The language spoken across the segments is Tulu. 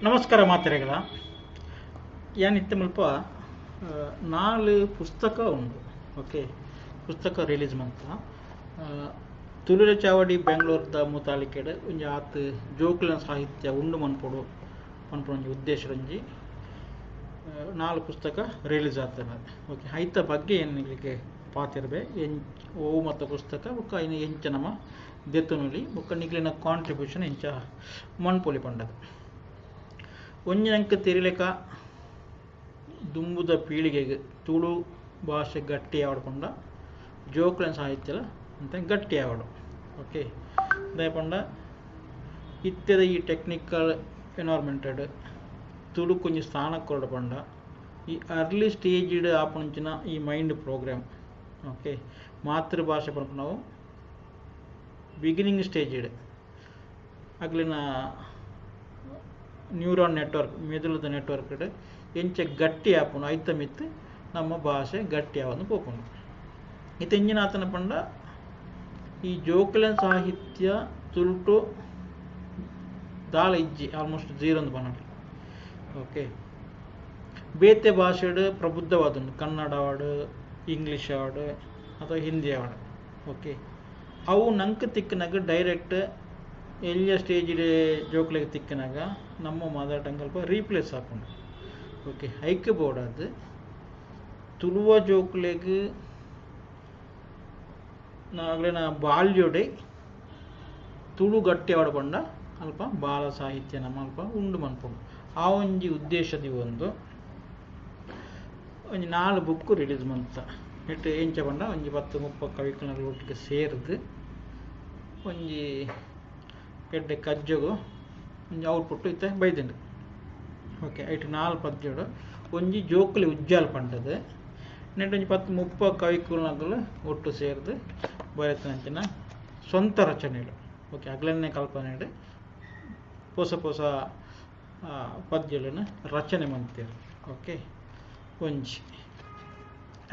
ನಮಸ್ಕಾರ ಮಾತೆರೆಗಳ. ಯಾನ್ ಇತ್ತೆ ಮುಲ್ಪ ನಾಲ್ ಪುಸ್ತಕ ಉಂಡು. ಓಕೆ, ಪುಸ್ತಕ ರಿಲೀಸ್ ಮಂತ ತುಳುರ ಚಾವಡಿ ಬೆಂಗಳೂರ್ದ ಮುತಾಲಿಕೆಡ್ ಒಂಜಿ ಆತ್ ಜೋಕುಲೆನ ಸಾಹಿತ್ಯ ಉಂಡು ಮನ್ಪೊಡು ಪನ್ಪುನ ಒಂಜಿ ಉದ್ದೇಶ ಒಂಜಿ ನಾಲ್ ಪುಸ್ತಕ ರಿಲೀಸ್ ಆತನ. ಓಕೆ, ಐತ ಬಗ್ಗೆ ಏನ್ ನಿಗಳಿಗೆ ಪಾತಿರ್ಬೆ ಎಂ ಓವು ಮತ್ತ ಪುಸ್ತಕ ಬೊಕ್ಕ ಐನ ಎಂಚ ನಮ ದೆತ್ತೊನೊಲಿ ಬೊಕ್ಕ ನಿಕ್ಲೆನ ಕಾಂಟ್ರಿಬ್ಯೂಷನ್ ಎಂಚ ಮನ್ಪೊಲಿ ಪಂಡದು. ಒಂಜಿ ನಂಕ್ ತೆರಿಲೆಕ ದುಂಬುದ ಪೀಳಿಗೆಗ್ ತುಳು ಭಾಷೆ ಗಟ್ಟಿ ಆವಡ್ ಪಂಡ ಜೋಕುಲೆನ ಸಾಹಿತ್ಯಲ ಅಂತ ಗಟ್ಟಿ ಆವಡು. ಓಕೆ, ದಾಯೆ ಪಂಡ ಇತ್ತೆದ ಈ ಟೆಕ್ನಿಕಲ್ ಎನ್ವೈರ್ಮೆಂಟೆಡ್ ತುಳುಕು ಒಂಜಿ ಸ್ಥಾನ ಕೊರಡು ಪಂಡ ಈ ಅರ್ಲಿ ಸ್ಟೇಜ್ಡ್ ಆಪುನಂಚಿನ ಈ ಮೈಂಡ್ ಪ್ರೋಗ್ರಾಮ್. ಓಕೆ, ಮಾತೃಭಾಷೆ ಪನ್ಪುನವು ಬಿಗಿನಿಂಗ್ ಸ್ಟೇಜ್ಡ್ ಅಗ್ಲಿನ ನ್ಯೂರಾನ್ ನೆಟ್ವರ್ಕ್ ಮೆದುಳುದ ನೆಟ್ವರ್ಕ್ ಎಂಚ ಗಟ್ಟಿ ಆಪುಂಡು ಐತ ಮಿತ್ತ್ ನಮ್ಮ ಭಾಷೆ ಗಟ್ಟಿ ಆವೊಂದು ಪೋಪುಂಡು. ಇತ್ತೆ ಎಂಚಿನ ಆತನ ಪಂಡ ಈ ಜೋಕುಲೆನ ಸಾಹಿತ್ಯ ತುಳುಟು ದಾಲ ಇಜ್ಜಿ, ಆಲ್ಮೋಸ್ಟ್ ಜೀರೋ ಅಂದ್ ಪನೊಲಿ. ಓಕೆ, ಬೇತೆ ಭಾಷೆಡ್ ಪ್ರಬುದ್ಧವಾದುಂಡು, ಕನ್ನಡ ಆವಡ್, ಇಂಗ್ಲೀಷ್ ಆವಡ್ ಅಥವಾ ಹಿಂದಿ ಆವಡ್. ಓಕೆ, ಅವು ನಂಕ್ ತಿಕ್ಕುನಗ ಡೈರೆಕ್ಟ್ ಎಲ್ಯ ಸ್ಟೇಜ್ಡ್ ಜೋಕುಲೆಗ್ ತಿಕ್ಕುನಗ ನಮ್ಮ ಮದರ್ ಟಂಗ್ ಅಲ್ಪ ರೀಪ್ಲೇಸ್ ಆಪುಂಡು. ಓಕೆ, ಐಕ್ ಬೋಡಾದ್ ತುಳುವ ಜೋಕುಲೆಗ್ ಅಗ್ಲೆನ ಬಾಲ್ಯೊಡೆ ತುಳು ಗಟ್ಟಿ ಆವಡ್ ಪಂಡ ಅಲ್ಪ ಬಾಲ ಸಾಹಿತ್ಯ ನಮ್ಮ ಅಲ್ಪ ಉಂಡು ಮನ್ಪುಂಡು. ಆ ಒಂಜಿ ಉದ್ದೇಶದ ಒಂದು ಒಂಜಿ ನಾಲ್ ಬುಕ್ಕು ರಿಲೀಸ್ ಮಂತ. ನೆಟ್ ಎಂಚ ಪಂಡ ಒಂಜಿ 10-30 ಕವಿಕುಲ್ನ ಒಟ್ಟಿಗೆ ಸೇರ್ದು ಒಂಜಿ ಎಡ್ಡೆ ಕಜ್ಜೊಗು ಒಂಜಿ ಔಟ್ಪುಟ್ ಇತ್ತೆ ಬೈದುಂಡು. ಓಕೆ, ಐಟ್ ನಾಲ್ ಪದ್ಯೊಡು ಒಂಜಿ ಜೋಕುಲಿ ಉಜ್ಜಾಲ್ ಪಂಡದು ನೆಟ್ ಒಂಜಿ 10-30 ಕವಿಕುಲ್ನಕುಲು ಒಟ್ಟು ಸೇರ್ದು ಬರೆತನಂಚಿನ ಸ್ವಂತ ರಚನೆಲು. ಓಕೆ, ಅಗ್ಲನ್ನೇ ಕಲ್ಪನೆಡ್ ಪೊಸ ಪೊಸ ಪದ್ಯೊಲೆನ್ ರಚನೆ ಮಂತೇರ್. ಓಕೆ, ಒಂಜಿ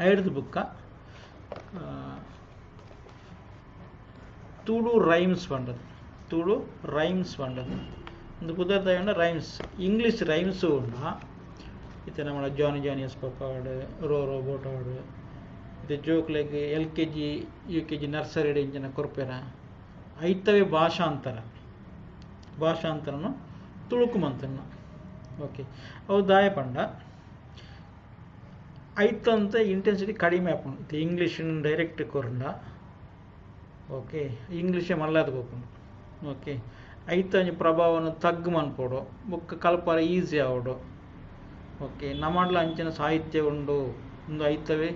ಐಡ್ದ್ ಬುಕ್ಕ ತುಳು ರೈಮ್ಸ್ ಪಂಡದು. ತುಳು ರೈಮ್ಸ್ ಪಂಡದು ಒಂದು ಪುದರ್ ದಾಯೆಂಡ ರೈಮ್ಸ್, ಇಂಗ್ಲೀಷ್ ರೈಮ್ಸ್ ಉಂಡ. ಇತ್ತೆ ನಮ್ಮ ಜಾನಿ ಜಾನಿ ಎಸ್ ಪಪ್ಪ ಆವಡ್, ರೋ ರೋ ಬೋಟ್ ಆವಡ್, ಇತ್ತೆ ಜೋಕ್ಲೆಗ್ L K G U K G ನರ್ಸರಿಡ್ ಇಂಚಿನ ಕೊರ್ಪೆರ ಐತವೇ ಭಾಷಾಂತರ, ಭಾಷಾಂತರನು ತುಳುಕು ಮಂತನ್ನ. ಓಕೆ, ಅವು ದಾಯೆ ಪಂಡ ಐತಂತ ಇಂಟೆನ್ಸಿಟಿ ಕಡಿಮೆ ಆಪುಂಡು. ಇತ್ತೆ ಇಂಗ್ಲೀಷ್ ಡೈರೆಕ್ಟ್ ಕೊರ್ಂಡ ಓಕೆ ಇಂಗ್ಲೀಷೇ ಮಲ್ಲಾದ್ ಪೋಪುಂಡು. ಓಕೆ, ಐತ ಒಂಜಿ ಪ್ರಭಾವನು ತಗ್ಗು ಮನ್ಪೊಡು ಬೊಕ್ಕ ಕಲ್ಪರೆ ಈಸಿ ಆವೊಡು. ಓಕೆ, ನಮಡ್ಲ ಅಂಚಿನ ಸಾಹಿತ್ಯ ಉಂಡು ಉಂದು ಐತವೇ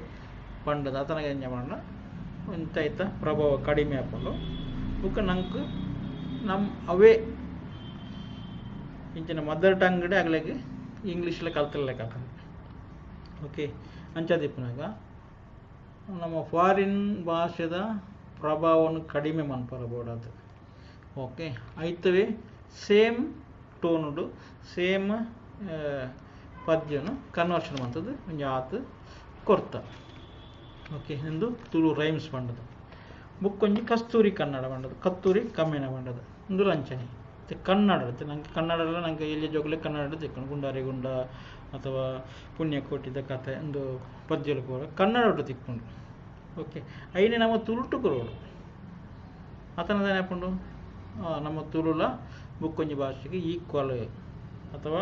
ಪಂಡದ ಅತನಗ ಎಂಚ ಪಂಡ ಒಂತೆ ಐತ ಪ್ರಭಾವ ಕಡಿಮೆ ಆಪುಂಡು. ಬೊಕ್ಕ ನಂಕ್ ನಮ್ ಅವೇ ಇಂಚಿನ ಮದರ್ ಟಂಗ್ಡೆ ಅಗ್ಲೆಗ್ ಇಂಗ್ಲೀಷ್ಲ ಕಲ್ತಿರ್ಲೆಕ್ಕ ಆಪುಂಡು. ಓಕೆ, ಅಂಚಾದಿಪ್ಪುನಗ ನಮ್ಮ ಫಾರಿನ್ ಭಾಷೆದ ಪ್ರಭಾವವನ್ನು ಕಡಿಮೆ ಮನ್ಪರ ಬೋಡಾದ್. ಓಕೆ, ಐತವೇ ಸೇಮ್ ಟೋನುಡು ಸೇಮ್ ಪದ್ಯನು ಕನ್ವರ್ಷನ್ ಮಂತದ್ದು ಒಂಜಿ ಆತ್ ಕೊರ್ತ. ಓಕೆ, ಇಂದು ತುಳು ರೈಮ್ಸ್ ಪಂಡದು. ಬೊಕ್ಕೊಂಜಿ ಕಸ್ತೂರಿ ಕನ್ನಡ ಪಂಡದು, ಕತ್ತೂರಿ ಕಮ್ಮೆನ ಪಂಡದು. ಇಂದು ಅಂಚನೆ ಇತ್ತೆ ಕನ್ನಡ ಇತ್ತೆ ನಂಗೆ ಕನ್ನಡ ನಂಗೆ ಎಲ್ಯ ಜೋಕುಲೆ ಕನ್ನಡ ತಿಕ್ಕುಂಡು, ಗುಂಡಾರಿ ಗುಂಡ ಅಥವಾ ಪುಣ್ಯಕೋಟಿದ ಕತೆ ಇಂದು ಪದ್ಯಲು ಪೂರ ಕನ್ನಡ ತಿಕ್ಕುಂಡು. ಓಕೆ, ಐನೆ ನಮ್ಮ ತುಳುಟು ಕೊರೊಡು ಅತನ ದಾನೆ ನಮ್ಮ ತುಳುಲ ಬೊಕ್ಕೊಂಜಿ ಭಾಷೆಗೆ ಈಕ್ವಲ್ ಅಥವಾ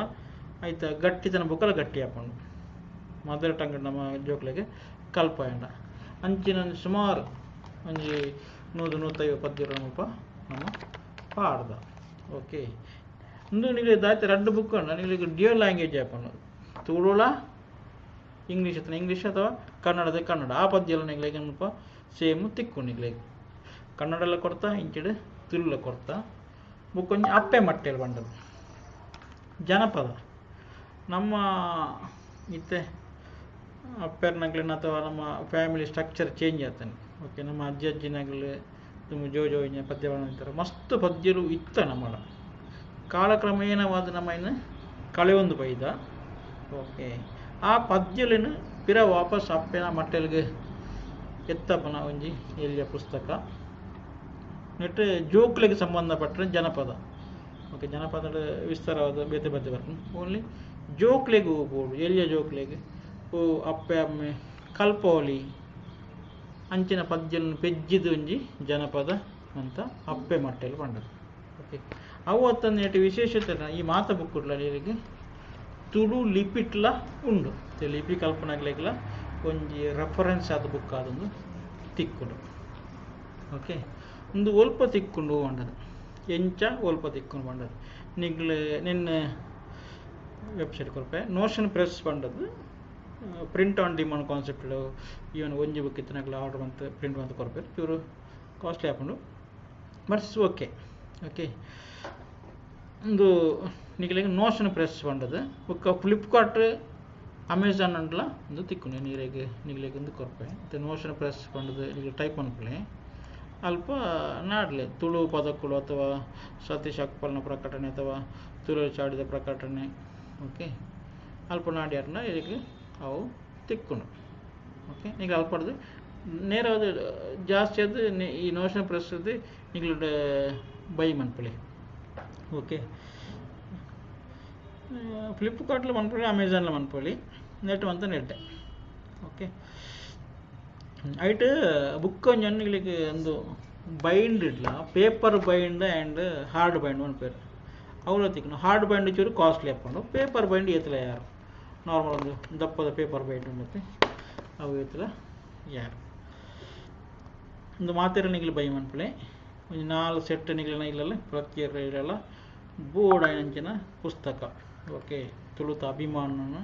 ಐತ ಗಟ್ಟಿತನ ಬೊಕ್ಕಲ ಗಟ್ಟಿ ಆಪುಂಡು. ಮದರ್ ಟಂಗ್ ನಮ್ಮ ಜೋಕ್ಲೆಗ್ ಕಲ್ಪಾಯಂಡ ಅಂಚಿನ ಸುಮಾರು ಒಂಜಿ 100-150 ಪದ್ಯಲು ಮುಲ್ಪ ನಮ್ಮ ಪಾಡ್ದ. ಓಕೆ, ಇಂದು ನಿಮಗೆ ದಾಯ್ತ ರಡ್ಡ್ ಬುಕ್ ಉಂಡು ನಿಗಳಿಗೆ ಡ್ಯುಯಲ್ ಲ್ಯಾಂಗ್ವೇಜ್ ಆಪುಂಡು, ತುಳುಲ ಇಂಗ್ಲೀಷ್ ಅಥವಾ ಇಂಗ್ಲೀಷ್ ಅಥವಾ ಕನ್ನಡದ ಕನ್ನಡ. ಆ ಪದ್ಯಲು ನಿಗಳಿಗೆ ಮುಲ್ಪ ಸೇಮ್ ತಿಕ್ಕು ನಿಗಳಿಗೆ ಕನ್ನಡಲ ಕೊರ್ತಾ ಇಂಚಿಡ್ ತುಳುಲ ಕೊರ್ತಾ. ಬೊಕ್ಕೊಂಜಿ ಅಪ್ಪೆ ಮಟ್ಟೆಲ್ ಪಂಡದು ಜನಪದ ನಮ್ಮ ಇತ್ತೆ ಅಪ್ಪೆರ್ನಗ್ಲಿನ ಅಥವಾ ನಮ್ಮ ಫ್ಯಾಮಿಲಿ ಸ್ಟ್ರಕ್ಚರ್ ಚೇಂಜ್ ಆತನೆ. ಓಕೆ, ನಮ್ಮ ಅಜ್ಜಿ ಅಜ್ಜಿನಗ್ಲು ತುಂಬ ಜೋ ಜೋ ಇಂಚ ಪದ್ಯ ಅಂತಾರೆ ಮಸ್ತ್ ಪದ್ಯಲು ಇತ್ತ ನಮ್ಮಡ ಕಾಲಕ್ರಮೇಣವಾದ ನಮ್ಮ ಇನ್ನು ಕಳೆಯೊಂದು ಬೈದ. ಓಕೆ, ಆ ಪದ್ಯಲೆನ್ ಪಿರ ವಾಪಸ್ ಅಪ್ಪೆನ ಮಟ್ಟೆಲ್ಗ್ ಎತ್ತಪ್ಪನ ಒಂಜಿ ಎಲ್ಯ ಪುಸ್ತಕ ನೆಟ್ ಜೋಕ್ಲೆಗ್ ಸಂಬಂಧಪಟ್ಟ ಜನಪದ. ಓಕೆ ಜನಪದ ವಿಸ್ತಾರವಾದ ಬೇತೆ ಬೇತೆ ಬರ್ಪುಂಡು ಓನ್ಲಿ ಜೋಕ್ಲೆಗ್ ಬೋಡು ಎಲ್ಯ ಜೋಕ್ಲೆಗ್ ಓ ಅಪ್ಪೆ ಅಮ್ಮೆ ಕಲ್ಪೋಲಿ ಅಂಚಿನ ಪದ್ಯನ್ ಪೆಜ್ಜಿದ್ ಒಂಜಿ ಜನಪದ ಅಂತ ಅಪ್ಪೆ ಮಟ್ಟೆಲ್ ಪಂಡದು. ಓಕೆ ಅವು ಅತ್ತಂದೆ ವಿಶೇಷತೆ ಈ ಮಾತ ಬುಕ್ಕುಡ್ಲ ನೀರಿಗೆ ತುಳು ಲಿಪಿಟ್ಲ ಉಂಡು. ಲಿಪಿ ಕಲ್ಪನಾಗ್ಲೆಗ್ಲ ಒಂಜಿ ರೆಫರೆನ್ಸ್ ಆದ ಬುಕ್ ಆದೊಂದು ತಿಕ್ಕುಂಡು. ಓಕೆ ಒಂದು ಒಲ್ಪ ತಿಕ್ಕುಂಡು ಪಂಡದು ಎಂಚ ಒಲ್ಪ ತಿಕ್ಕುಂಡು ಪಂಡದು ನಿಗ್ಲೆ ನಿನ್ನ ವೆಬ್ಸೈಟ್ ಕೊರ್ಪೆ ನೋಷನ್ ಪ್ರೆಸ್ ಪಂಡದು print on demand concept even ಒಂಜಿ ಬುಕ್ ಇತ್ತಿನಗ್ಲ ಆರ್ಡರ್ ಮಂತ್ ಪ್ರಿಂಟ್ ಮಂತ್ ಕೊರ್ಪೆ ಚೂರು ಕಾಸ್ಟ್ಲಿ ಆಪುಂಡು ಬಟ್ it's okay. Okay ಒಂದು ನಿಗಲಿಗೆ ನೋಷನ್ ಪ್ರೆಸ್ ಪಂಡದು ಬೊಕ್ಕ ಫ್ಲಿಪ್ಕಾರ್ಟ್ ಅಮೆಝಾನ್ ಅಂಡ್ಲ ಒಂದು ತಿಕ್ಕುಂಡು ನೀರಿಗೆ ನಿಗಲಿಗೆ ಒಂದು ಕೊರ್ಪೆ ಮತ್ತು ನೋಷನ್ ಪ್ರೆಸ್ ಪಂಡದು ನಿಗಲು ಟೈಪ್ ಮನ್ಪುಲೆ ಅಲ್ಪ ನಾಡ್ಲೆ ತುಳು ಪದಕ್ಕುಲು ಅಥವಾ ಸತೀಶ್ ಅಕ್ಪಲ್ನ ಪ್ರಕಟಣೆ ಅಥವಾ ತುಳು ಚಾಡಿದ ಪ್ರಕಟಣೆ. ಓಕೆ ಅಲ್ಪ ನಾಡ್ಯಾರನ ಇದಕ್ಕೆ ಅವು ತಿಕ್ಕುಂಡು. ಓಕೆ ಈಗ ಅಲ್ಪಡ್ದು ನೇರವಾದ ಜಾಸ್ತಿ ಅದು ಈ ನೋಷನ್ ಪ್ರೆಸ್ ನಿಗಲುಡ ಬೈ ಮನ್ಪುಲೆ. ಓಕೆ ಫ್ಲಿಪ್ಕಾರ್ಟ್ಲ ಮನ್ಪೊಲಿ ಅಮೆಝಾನ್ಲ ಮನ್ಪೊಲಿ ನೆಟ್ ಮಂತ ನೆಟ್ಟೆ. ಓಕೆ ಐಟ್ ಬುಕ್ ಒಂಜಿ ನಿಗಲಿಗೆ ಒಂದು ಬೈಂಡ್ ಇಡ್ಲ paper bind and hard bind ಮನ್ಪೇರು ಅವುಲ ತಿಕ್ಕುಂಡು. ಹಾರ್ಡ್ ಬೈಂಡ್ ಚೂರು ಕಾಸ್ಟ್ಲಿ ಆಪುಂಡು ಪೇಪರ್ ಬೈಂಡ್ ಏತಲ ಯಾರು ನಾರ್ಮಲ್ ಒಂದು ದಪ್ಪದ ಪೇಪರ್ ಬೈಂಡ್ ಉಂಡತ್ತೆ ಅವು ಏತಲ ಯಾರು ಒಂದು ಮಾತೆರ ನಿಗಲು ಬೈ ಮನ್ಪುಲೆ ಒಂಜಿ 4 ಸೆಟ್ ನಿಗಲಿನ ಇಲ್ಲಲ್ಲ ಪ್ರತಿಯೊರ ಇಲ್ಲಲ್ಲ ಬೋರ್ಡ್ ಅಂಚಿನ ಪುಸ್ತಕ. ಓಕೆ ತುಳುತ ಅಭಿಮಾನನ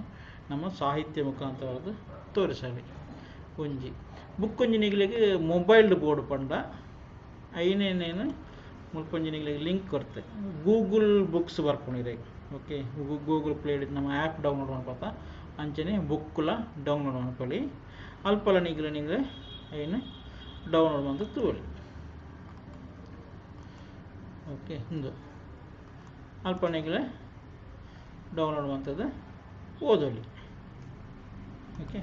ನಮ್ಮ ಸಾಹಿತ್ಯ ಮುಖಾಂತರವಾದ ತೋರಿಸಲಿ ಒಂಜಿ ಬುಕ್ ಒಂಜಿ ನಿಗಲಿಗೆ ಮೊಬೈಲ್ ಬೋರ್ಡ್ ಪಂಡ ಐನೇನೇನು ಮುಲ್ಪೊಂಜಿ ನಿಗಲಿಗೆ ಲಿಂಕ್ ಕೊರ್ತೆ ಗೂಗಲ್ ಬುಕ್ಸ್ ಬರ್ಪುಂಡು ಇರೆಗ್. ಓಕೆ ಗೂಗಲ್ ಪ್ಲೇ ನಮ್ಮ ಆ್ಯಪ್ ಡೌನ್ಲೋಡ್ ಮನ್ಪತ ಅಂಚನೆ ಬುಕ್ಕುಲ ಡೌನ್ಲೋಡ್ ಮನ್ಪೊಲಿ ಅಲ್ಪಲ ನಿಗಲು ನಿಗಲೆ ಐನು ಡೌನ್ಲೋಡ್ ಮಂತ್ ತೂವೊಲಿ. ಓಕೆ ಉಂದು ಅಲ್ಪ ನಿಗಲೆ ಡೌನ್ಲೋಡ್ ಮಂತದ ಓದೊಲಿ. ಓಕೆ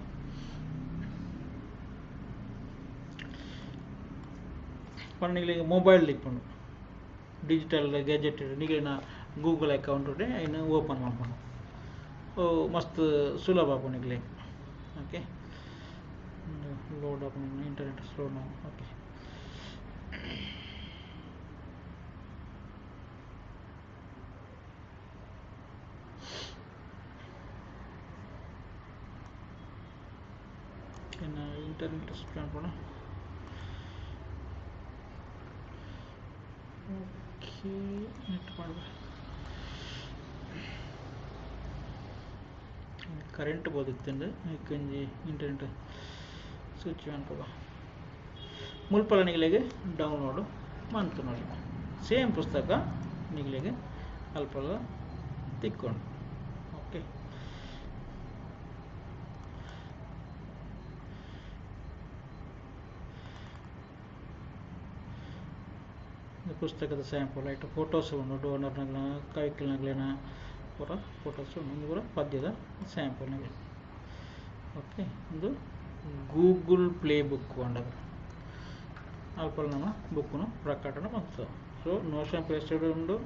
ಪಂಡ ನಿಗಲಿಗೆ ಮೊಬೈಲ್ ಇಪ್ಪುಂಡು ಡಿಜಿಟಲ್ ಗ್ಯಾಜೆಟ್ ನಿಗಲಿನ ಗೂಗಲ್ ಅಕೌಂಟ್ ಐನು ಓಪನ್ ಮನ್ಪುಂಡು ಓ ಮಸ್ತ್ ಸುಲಭ ಆಪುಂಡು ನಿಗಲಿಗೆ. ಓಕೆ ಲೋಡ್ ಆಪುಂಡು internet slow. Okay internet speed ಅನ್ಪುಂಡು. ಓಕೆ ನೆಟ್ ಮಾಡುವ ಕರೆಂಟ್ ಬೋದಿತ್ತುಂಡು ಒಂಜಿ ಇಂಟರ್ನೆಟ್ ಸ್ವಿಚ್ ಮನ್ಪುಗ ಮುಲ್ಪಲ ನಿಗಲಿಗೆ ಡೌನ್ಲೋಡ್ ಮಂತು ನೋಡಿ ಸೇಮ್ ಪುಸ್ತಕ ನಿಗಲಿಗೆ ಅಲ್ಪಲ ತಿಕ್ಕೊಂಡು. ಓಕೆ ಪುಸ್ತಕದ ಸ್ಯಾಂಪಲ್ ಐಟ್ ಫೋಟೋಸ್ ಉಂಡು ಡೋನರ್ನಗ್ಲ ಕವಿಕಲ್ನಗ್ಲೇನ ಪೂರ ಫೋಟೋಸ್ ಉಂಡು ಪೂರ ಪದ್ಯದ ಸ್ಯಾಂಪಲ್ ನಗಲೆ. ಓಕೆ ಒಂದು ಗೂಗಲ್ ಪ್ಲೇ ಬುಕ್ ಪಂಡದು ಅಲ್ಪ ನಮ್ಮ ಬುಕ್ಕನ್ನು ಪ್ರಕಟಣೆ ಬಂತು. ಸೊ ನೋಷನ್ ಪ್ಲೇ ಸ್ಟೋರ್ ಉಂಡು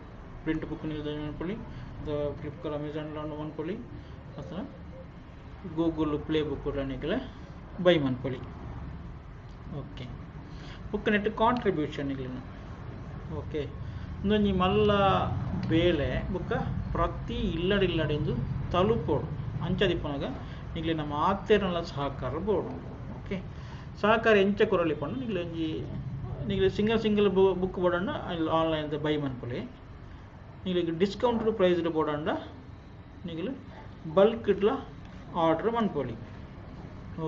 ಪ್ರಿಂಟ್ ಬುಕ್ ನೀವು ಮನ್ಪೊಲಿ ಅಥವಾ ಫ್ಲಿಪ್ಕಾರ್ಟ್ ಅಮೆಝಾನ್ ಉಂಡು ಮನ್ಪೊಲಿ ಅಥವಾ ಗೂಗಲ್ ಪ್ಲೇ ಬುಕ್ ನಿಗಲೆ ಬೈ ಮನ್ಪೊಲಿ. ಓಕೆ ಬುಕ್ ನೆಟ್ ಕಾಂಟ್ರಿಬ್ಯೂಷನ್ ನಿಗಲಿನ. ಓಕೆ ಉಂದೊಂಜಿ ಮಲ್ಲ ಬೇಲೆ ಬೊಕ್ಕ ಪ್ರತಿ ಇಲ್ಲಡ್ ಇಲ್ಲಡೆಂದು ತಲುಪೋಡು ಅಂಚದಿಪ್ಪುನಗ ನಿಗ್ಲೆ ನಮ್ಮ ಆತೇರ್ನಲ ಸಹಕಾರ ಬೋಡು. ಓಕೆ ಸಹಕಾರ ಎಂಚ ಕೊರಲಿ ಪಂಡ ನಿಗ್ಲೆ ಒಂಜಿ ನಿಗ್ಲೆ ಸಿಂಗಲ್ ಸಿಂಗಲ್ ಬುಕ್ ಬೋಡಂಡ ಆನ್ಲೈನ್ ಬೈ ಮನ್ಪೊಲಿ ನಿಗ್ಲೆಗ್ ಡಿಸ್ಕೌಂಟ್ ಪ್ರೈಸ್ ಬೋಡಂಡ ನಿಗ್ಲು ಬಲ್ಕ್ ಇಡ್ಲ ಆರ್ಡರ್ ಮನ್ಪೊಲಿ.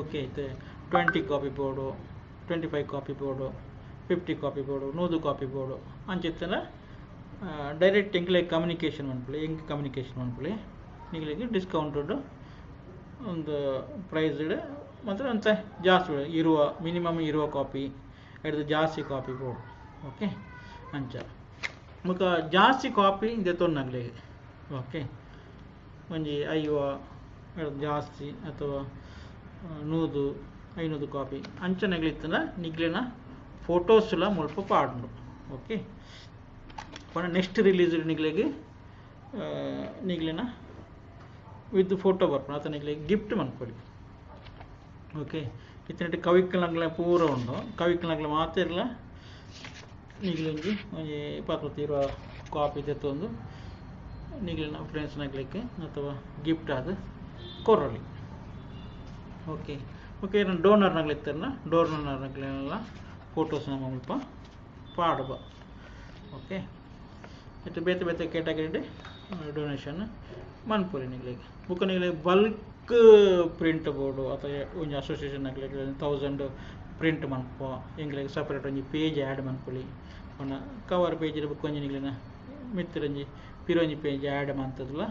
ಓಕೆ ಇತ್ತೆ 20 ಕಾಪಿ ಬೋಡು 25 ಕಾಪಿ ಬೋಡು 50 ಕಾಪಿ ಬೋಡು 100 ಕಾಪಿ ಬೋಡು ಅಂಚಿತ್ತನ ಡೈರೆಕ್ಟ್ ಎಂಕ್ಲೆ ಕಮ್ಯುನಿಕೇಷನ್ ಮನ್ಪೊಲಿ ಎಂಕ್ ಕಮ್ಯುನಿಕೇಷನ್ ಮನ್ಪೊಲಿ ನಿಗ್ಲೆಗ್ ಡಿಸ್ಕೌಂಟೆಡ್ ಒಂದು ಪ್ರೈಸ್ ಮಾತ್ರ ಅಂತ ಜಾಸ್ತಿ ಇರುವ ಮಿನಿಮಮ್ ಇರುವ ಕಾಪಿ ಹಿಡ್ದು ಜಾಸ್ತಿ ಕಾಪಿ ಬೋಡು. ಓಕೆ ಅಂಚ ಬೊಕ ಜಾಸ್ತಿ ಕಾಪಿ ದೆತೊನ್ನಗ್ಲೆಗ್. ಓಕೆ ಒಂಜಿ 50 ಜಾಸ್ತಿ ಅಥವಾ 100 500 ಕಾಪಿ ಅಂಚನೆಗ್ಲಿತ್ತಂಡ ನಿಗ್ಲೆನ ಫೋಟೋಸ್ಲ ಮುಲ್ಪ ಪಾಡುಂಡು. ಓಕೆ ಪಂಡ ನೆಕ್ಸ್ಟ್ ರಿಲೀಸ್ ನಿಗ್ಲೆಗ್ ನಿಗ್ಲೆನ ವಿತ್ ಫೋಟೋ ಬರ್ಪುಂಡು ಅತ ನಿಗ್ಲೆಗ್ ಗಿಫ್ಟ್ ಮನ್ಪೊಲಿ. ಓಕೆ, ಇತ್ತಿನಟ್ಟ ಕವಿಕ್ಲಂಗ್ಲ ಪೂರ ಉಂಡು. ಕವಿಕ್ಲಂಗ್ಲ ಮಾತೆರ್ಲ ನಿಗ್ಲೊಂಜಿ ಒಂಜಿ 10 20 ಕಾಪಿ ದೆತ್ತೊಂದು ನಿಗ್ಲೆನ ಫ್ರೆಂಡ್ಸ್ನಗ್ಲೆಗ್ ಅಥವಾ ಗಿಫ್ಟ್ ಆದ್ ಕೊರೊಲಿ. ಓಕೆ ಓಕೆ, ಡೋನರ್ನಗ್ಲ ಇತ್ತರ್ನ ಡೋನರ್ನಗ್ಲೆಲ್ಲ ಫೋಟೋಸ್ ನಮ್ಮ ಮುಲ್ಪ ಪಾಡುವ. ಓಕೆ, ಇತ್ತೆ ಬೇತೆ ಬೇತೆ ಕ್ಯಾಟಗರಿ ಡೊನೇಷನ್ ಮನ್ಪೊಲಿ ನಿಗ್ಲೆಗ್. ಬೊಕ್ಕ ನಿಗ್ಲೆಗ್ ಬಲ್ಕ್ ಪ್ರಿಂಟ್ ಬೋಡು ಅಥವಾ ಒಂಜಿ ಅಸೋಸಿಯೇಷನ್ ಅಗ್ಲೆಗ್ 1000 ಪ್ರಿಂಟ್ ಮನ್ಪುವ, ಎಂಕ್ಲೆಗ್ ಸಪರೇಟ್ ಒಂಜಿ ಪೇಜ್ ಆ್ಯಡ್ ಮನ್ಪೊಲಿ. ಪಂಡ ಕವರ್ ಪೇಜ್ ಬೊಕ್ಕ ಒಂಜಿ ನಿಗ್ಲೆನ ಮಿತ್ತೊಂಜಿ ಪಿರೊಂಜಿ ಪೇಜ್ ಆ್ಯಡ್ ಮಂತುದುಲ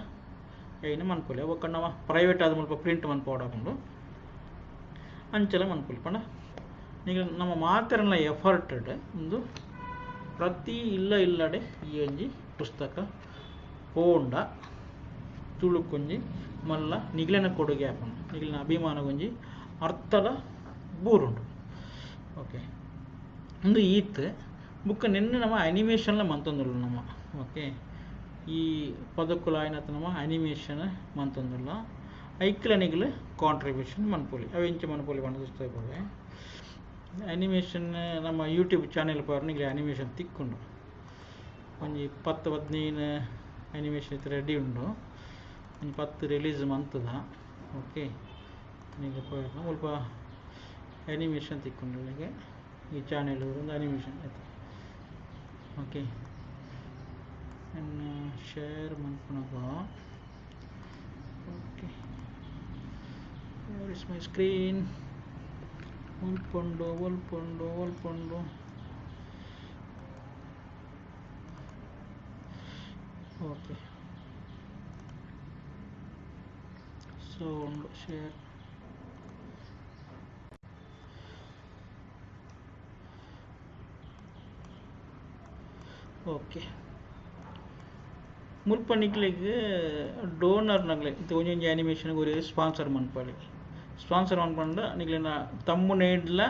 ಐನ್ ಮನ್ಪೊಲಿ. ಬೊಕ್ಕ ನಮ ಪ್ರೈವೇಟ್ ಆದ್ ಮುಲ್ಪ ಪ್ರಿಂಟ್ ಮನ್ಪೊಡಾಪುಂಡು, ಅಂಚಲ ಮನ್ಪೊಲಿ. ಪಂಡ ನಿಗ್ಲೆ ನಮ್ಮ ಮಾತೆರ್ನ ಎಫರ್ಟ್ ಉಂದು ಪ್ರತಿ ಇಲ್ಲ ಇಲ್ಲಡೆ ಈ ಒಂಜಿ ಪುಸ್ತಕ ಪೋಂಡ ತುಳುಕೊಂಜಿ ಮಲ್ಲ ನಿಗ್ಲೆನ ಕೊಡುಗೆ ಆಪುಂಡು, ನಿಗ್ಲೆನ ಅಭಿಮಾನಗೊಂಜಿ ಅರ್ಥದ ಬೂರುಂಡು. ಓಕೆ, ಉಂದು ಈತ್. ಬೊಕ್ಕ ನಿನ್ನೆ ನಮ್ಮ ಅನಿಮೇಷನ್ಲ ಮಂತೊಂದುಲ್ಲ ನಮ್ಮ. ಓಕೆ, ಈ ಪದಕ್ಕುಲು ಆಯಿನತ ನಮ್ಮ ಅನಿಮೇಷನ್ ಮಂತೊಂದುಲ್ಲ. ಐಕ್ಲ ನಿಗ್ಲು ಕಾಂಟ್ರಿಬ್ಯೂಷನ್ ಮನ್ಪೊಲಿ. ಅವು ಎಂಚ ಮನ್ಪೊಲಿ ಪಂಡ ತೋಪೊಲಿ. ಅನಿಮೇಷನ್ ನಮ್ಮ ಯೂಟ್ಯೂಬ್ ಚಾನೆಲ್ ಪೋರ್ ನಿಗ್ಲೆ ಅನಿಮೇಷನ್ ತಿಕ್ಕುಂಡು. ಒಂಜಿ 10 15 ಅನಿಮೇಷನ್ ಇತ್ತೆ ರೆಡಿ ಉಂಡು. ಒಂಜಿ 10 ರಿಲೀಸ್ ಮಂತುದ. ಓಕೆ, ನಿಗ್ಲೆ ಪೋಯೆರ್ನ ಮುಲ್ಪ ಅನಿಮೇಷನ್ ತಿಕ್ಕುಂಡು ನಿಮಗೆ ಈ ಚಾನೆಲ್ ಒಂದು ಅನಿಮೇಷನ್ ಆಯ್ತು. ಓಕೆ, ಶೇರ್ ಮನ್ಪುನಗ. Okay, where is my screen? ಒಲ್ಪುಂಡು ಒಲ್ಪುಂಡು ಒಲ್ಪುಂಡು. Okay, sound share. Okay, ಮುಲ್ಪ ನಿಕ್ಲೆಗ್ ಡೋನರ್ ನಗ್ಲೆ ಇತ್ತೆ ಒಂಜೊಂಜಿ ಅನಿಮೇಷನ್ ಒರಿ ಸ್ಪಾನ್ಸರ್ ಮನ್ಪೊಲಿ. ಸ್ಪಾನ್ಸರ್ ಮನ್ಪಂಡ ನಿಕ್ಲೆನ ತಮ್ಮನೇಡ್ಲ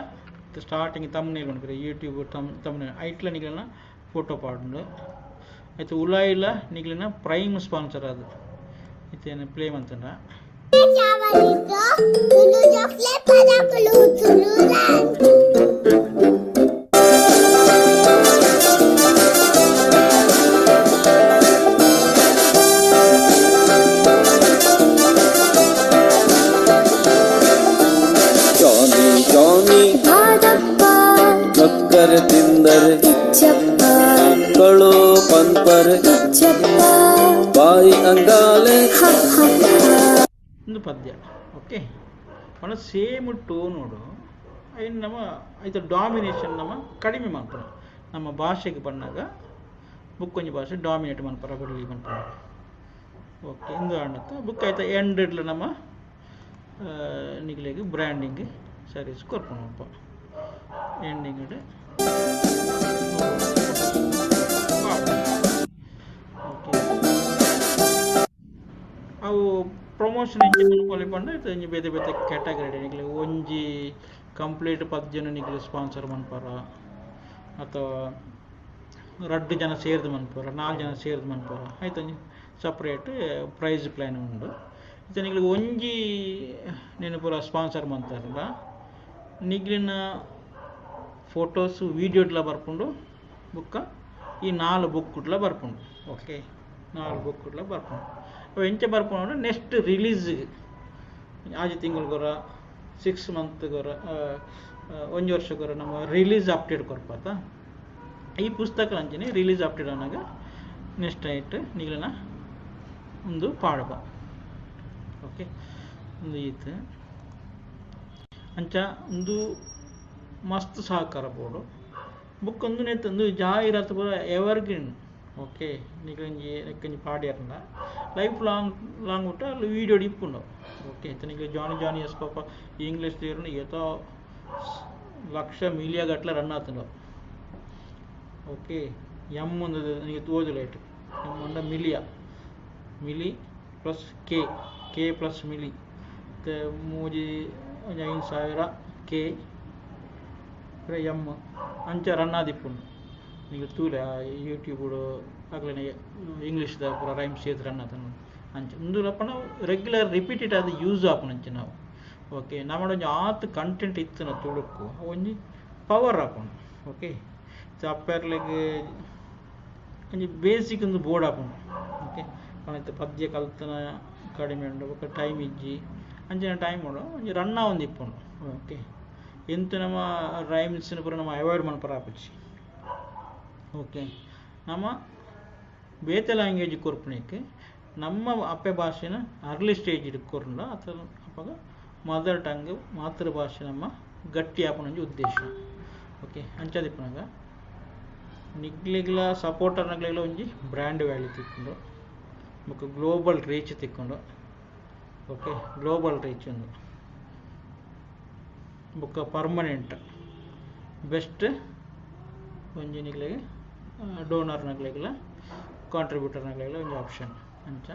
ಸ್ಟಾರ್ಟಿಂಗ್ ತಮ್ಮನೇಲ್ ಮನ್ಪುರಿ ಯೂಟ್ಯೂಬ್ ತಮ್ಮನೇಲ್ ಐಟ್ಲ ನಿಕ್ಲೆನ ಫೋಟೋ ಪಾಡುಂಡು. ಐತ ಉಲಾಯಿಲ ನಿಕ್ಲೆನ ಪ್ರೈಮ್ ಸ್ಪಾನ್ಸರ್ ಅದು ಇತ್ತೆ ಪ್ಲೇ ಮಂತುಂಡ. ಜಾನಿ ಜಾನಿ ಚಕ್ಕರೆ ತಿಂದರೆ ಕಳೋ ಪಂಪರೆ ಬಾಯಿ ಅಂಗಾಲೆ ಒಂದು ಪದ್ಯ. ಓಕೆ, ಪಂಡ ಸೇಮ್ ಟೋನುಡು ಐನ್ ನಮ್ಮ ಐತ ಡಾಮಿನೇಷನ್ ನಮ್ಮ ಕಡಿಮೆ ಮನ್ಪುನ. ನಮ್ಮ ಭಾಷೆಗೆ ಬನ್ನಾಗ ಬುಕ್ಕೊಂಜಿ ಭಾಷೆ ಡಾಮಿನೇಟ್ ಮನ್ಪರ ಬರಲಿ ಮನ್ಪುನ. ಓಕೆ, ಇಂದು ಆಂಡತ್ತ ಬುಕ್ ಐತ ಎಂಡ್ಲ ನಮ್ಮ ನಿಗ್ಲೆಗ್ ಬ್ರ್ಯಾಂಡಿಂಗ್ ಸರ್ವಿಸ್ ಕೊರ್ಪುನಪ್ಪ ಎಂಡಿಂಗ್. ಓಕೆ, ಅವು ಪ್ರಮೋಷನ್ ಎಂಚ ಮನ್ಪೊಲಿ ಪಂಡ ಇತ್ತೆ ಒಂಜಿ ಬೇತೆ ಬೇತೆ ಕ್ಯಾಟಗರಿ ನಿಕ್ಲೆ ಒಂಜಿ ಕಂಪ್ಲೀಟ್ 10 ಜನ ನಿಕ್ಲೆ ಸ್ಪಾನ್ಸರ್ ಮನ್ಪರ, ಅಥವಾ 2 ಜನ ಸೇರ್ದು ಮನ್ಪರ, 4 ಜನ ಸೇರ್ದು ಮನ್ಪರ, ಐತ ಒಂಜಿ ಸಪ್ರೇಟ್ ಪ್ರೈಸ್ ಪ್ಲ್ಯಾನ್ ಉಂಡು. ಇತ್ತೆ ನಿಕ್ಲೆ ಒಂಜಿ ನೆನ್ ಪೂರ ಸ್ಪಾನ್ಸರ್ ಮಂತಾರಲ್ಲ ನಿಗ್ಲಿನ ಫೋಟೋಸ್ ವೀಡಿಯೋಡ್ಲ ಬರ್ಪುಂಡು, ಬೊಕ್ಕ ಈ 4 ಬುಕ್ಡ್ಲ ಬರ್ಪುಂಡು. ಓಕೆ, 4 ಬುಕ್ಡ್ಲ ಬರ್ಪುಂಡು. ಅವು ಎಂಚ ಬರ್ಪುಂಡು ನೆಕ್ಸ್ಟ್ ರಿಲೀಸ್ ಆಜಿ ತಿಂಗಳುಗೊರ 6 ಮಂತ್ಗೊರ ಒಂಜಿ ವರ್ಷಗೊರ ನಮ್ಮ ರಿಲೀಸ್ ಅಪ್ಡೇಟ್ ಕೊರ್ಪಾತ. ಈ ಪುಸ್ತಕ ಅಂಚನೆ ರಿಲೀಸ್ ಅಪ್ಡೇಟ್ ಆನಾಗ ನೆಕ್ಸ್ಟ್ ಐಟ್ ನಿಗ್ಲೆನ ಒಂದು ಪಾಡುವ. ಓಕೆ, ಒಂದು ಈತ್ ಅಂಚ ಒಂದು ಮಸ್ತ್ ಸಹಕಾರ ಬೋಡು. ಬುಕ್ ಒಂದು ನೆತ್ತೊಂದು ಜಾಹೀರಾತು ಪೂರ ಎವರ್ಗ್ರೀನ್. ಓಕೆ, ನಿಕ್ಕೊಂಜಿ ನೆಕ್ಕೊಂಜಿ ಪಾಡ್ಯರ್ಂಡ ಲೈಫ್ ಲಾಂಗ್ ಲಾಂಗ್ ಮುಟ್ಟ ಅಲ್ಲಿ ವೀಡಿಯೋ ಇಪ್ಪುಂಡು. ಓಕೆ, ಇತ್ತೆ ನಿಕ್ಲೆ ಜಾನಿ ಜಾನಿ ಎಸ್ ಪಾಪ ಇಂಗ್ಲೀಷ್ ತೀರ್ನ ಏತೋ ಲಕ್ಷ ಮಿಲಿಯ ಗಟ್ಲೆ ರನ್ ಆತುಂಡು. ಓಕೆ, ಎಮ್ ಒಂದು ನಿಮಗೆ ತೋಜುಲೈಟ್ ಎಮ್ ಅಂಡ ಮಿಲಿಯ ಮಿಲಿ ಪ್ಲಸ್ ಕೆ ಕೆ ಪ್ಲಸ್ ಮಿಲಿ ಮತ್ತು ಮೂಜಿ ಒಂಜಿ 5000 ಕೆ ಎಮ್ ಅಂಚ ರನ್ ಆದಿಪ್ಪುಂಡು. ನಿಂಗೆ ತೂಲೆ ಯೂಟ್ಯೂಬ್ ಅಕ್ಲೆನ ಇಂಗ್ಲೀಷ್ದ ಪೂರ ರೈಮ್ಸ್ ಏತ್ ರನ್ ಆತನ ಅಂಚ ಉಂದುಲಪ್ಪ ನಾವು ರೆಗ್ಯುಲರ್ ರಿಪೀಟೆಡ್ ಅದು ಯೂಸ್ ಆಪುನಂಚ ನಾವು. ಓಕೆ, ನಮ್ಮ ಒಂಜಿ ಆತ್ ಕಂಟೆಂಟ್ ಇತ್ತಿನ ತುಳುಕು ಒಂಜಿ ಪವರ್ ಆಪುಂಡು. ಓಕೆ, ಅಪ್ಪೆರ್ಲೆಗ್ ಒಂಜಿ ಬೇಸಿಕ್ ಒಂದು ಬೋರ್ಡ್ ಆಪುಂಡು. ಓಕೆ, ಪಂಡ ಪದ್ಯ ಕಲ್ತನ ಕಡಿಮೆ ಉಂಡು, ಬೊಕ್ಕ ಟೈಮ್ ಇಜ್ಜಿ, ಅಂಚಿನ ಟೈಮ್ ಉಂಡು ಒಂಜಿ ರನ್ ಆವೊಂದು ಇಪ್ಪುಂಡು. ಓಕೆ, ಎಂತ ನಮ್ಮ ರೈಮ್ಸ್ನ ಪೂರ ನಮ್ಮ ಅವಾಯ್ಡ್ ಮನ್ಪರ ಆಪುಜಿ. ಓಕೆ, ನಮ್ಮ ಬೇತೆ ಲ್ಯಾಂಗ್ವೇಜ್ ಕೊರ್ಪುನೆಕ್ ನಮ್ಮ ಅಪ್ಪೆ ಭಾಷೆನ ಅರ್ಲಿ ಸ್ಟೇಜ್ ಕೊರ್ಂಡ ಅಥವಾ ಅಪಗ ಮದರ್ ಟಂಗ್ ಮಾತೃಭಾಷೆ ನಮ್ಮ ಗಟ್ಟಿ ಆಪುನ ಉದ್ದೇಶ. ಓಕೆ, ಅಂಚದಿಪ್ಪುನಗ ನಿಗ್ಲಿಗ್ಲ ಸಪೋರ್ಟರ್ನಗ್ಲಿಗ್ಲ ಒಂಜಿ ಬ್ರ್ಯಾಂಡ್ ವ್ಯಾಲ್ಯೂ ತಿಕ್ಕೊಂಡು ಬೊಕ್ಕ ಗ್ಲೋಬಲ್ ರೀಚ್ ತಿಕ್ಕೊಂಡು. ಓಕೆ, ಗ್ಲೋಬಲ್ ರೀಚ್ ಒಂದು ಬೊಕ್ಕ ಪರ್ಮನೆಂಟ್ ಬೆಸ್ಟ್ ಒಂಜಿ ನಿಗ್ಲಿಗೆ ಡೋನರ್ನಗ್ಲಿಗ್ಲ ಕಾಂಟ್ರಿಬ್ಯೂಟರ್ನಗ್ಲಿಗ್ಲ ಒಂಜಿ ಆಪ್ಷನ್ ಅಂಚ.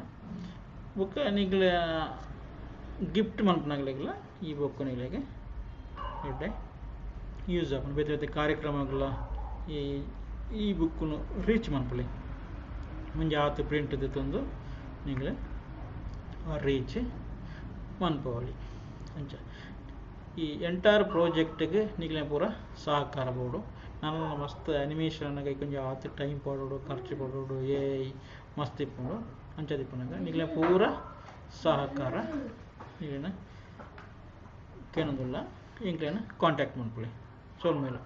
ಬೊಕ್ಕ ನಿಗ್ಲ ಗಿಫ್ಟ್ ಮನ್ಪುನಗ್ಲಿಗ್ಲ ಈ ಬೊಕ್ಕ ನಿಗ್ಲಿಗೆ ಎಡ್ಡೆ ಯೂಸ್ ಆಪುಂಡು. ಬೇತೆ ಬೇತೆ ಕಾರ್ಯಕ್ರಮಗಳ ಈ ಈ ಬುಕ್ಕುನು ರೀಚ್ ಮನ್ಪುಲೆ ಒಂಜಿ ಆತ್ ಪ್ರಿಂಟ್ ದೆತ್ತೊಂದು ನಿಗ್ಲೆ ರೀಚ್ ಮನ್ಪವೊಲಿ ಅಂಚ. ಈ ಎಂಟೈರ್ ಪ್ರಾಜೆಕ್ಟ್ಗೆ ನಿಗ್ಲೆ ಪೂರ ಸಹಕಾರ ಬೋಡು. ನಾನು ಮಸ್ತ್ ಅನಿಮೇಷನ್ ಕೊಂಚ ಆತ್ ಟೈಮ್ ಪಾಡೋಡು, ಖರ್ಚು ಪಾಡೋಡು, ಏ ಮಸ್ತ್ ಇಪ್ಪುಂಡು. ಅಂಚದಿಪ್ಪುನಗ ನಿಗ್ಲೆ ಪೂರ ಸಹಕಾರ ನಿಗ್ಲೆನ ಕೇನೊಂದುಲ್ಲ, ಎಂಕ್ಲೆನ ಕಾಂಟ್ಯಾಕ್ಟ್ ಮನ್ಪುಲೆ ಸೊಲ್ಮೆಲು.